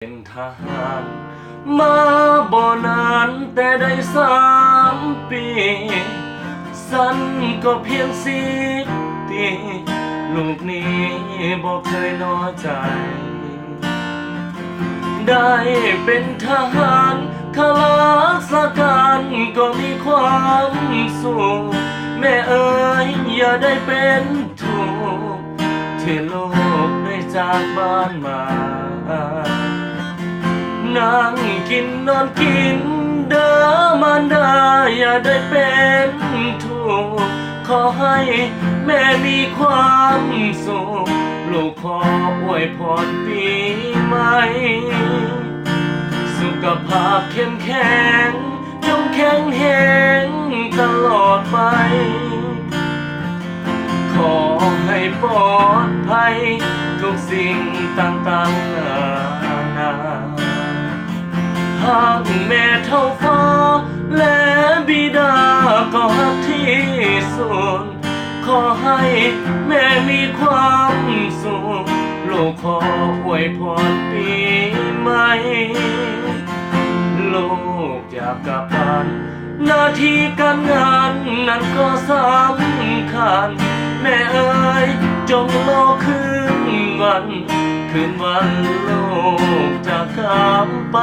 ເປັນທະຫານມາບໍ່ນານແຕ່ໄດ້ສາມປີ ຊັ້ນກໍພຽງສິບປີ ລູກນີ້ບໍ່ເຄີຍນ້ອຍໃຈ. ໄດ້ເປັນທະຫານຂ້າລາຊະການກໍມີຄວາມສຸກ ແມ່ເອີຍຢ່າໄດ້ເປັນທຸກ ທີ່ລູກໄດ້ຈາກບ້ານມາ ນັ່ງກິນນອນກິນເດີມານດາ ຢ່າໄດ້ເປັນທຸກ ຂໍໃຫ້ແມ່ມີຄວາມສຸກ ລູກຂໍອວຍພອນປີໃໝ່ ສຸຂະພາບເຂັ້ມແຂງ ຈົ່ງແຂງແຮງຕະຫຼອດໄປ ຂໍໃຫ້ປອດໄພທຸກສິ່ງຕ່າງໆນານາ ຮັກແມ່ເທົ່າຟ້າ ແລະບິດາກໍຮັກທີ່ສຸດ ຂໍໃຫ້ແມ່ມີຄວາມສຸກ ລູກຂໍອວຍພອນປີໃໝ່ ລູກ ຢາກກັບບ້ານ ໜ້າທີ່ການງານນັ້ນກໍສຳຄັນ ແມ່ເອີຍ ຈົ່ງລໍຄືນວັນ ຄືນວັນລູກຈາກກັບໄປ.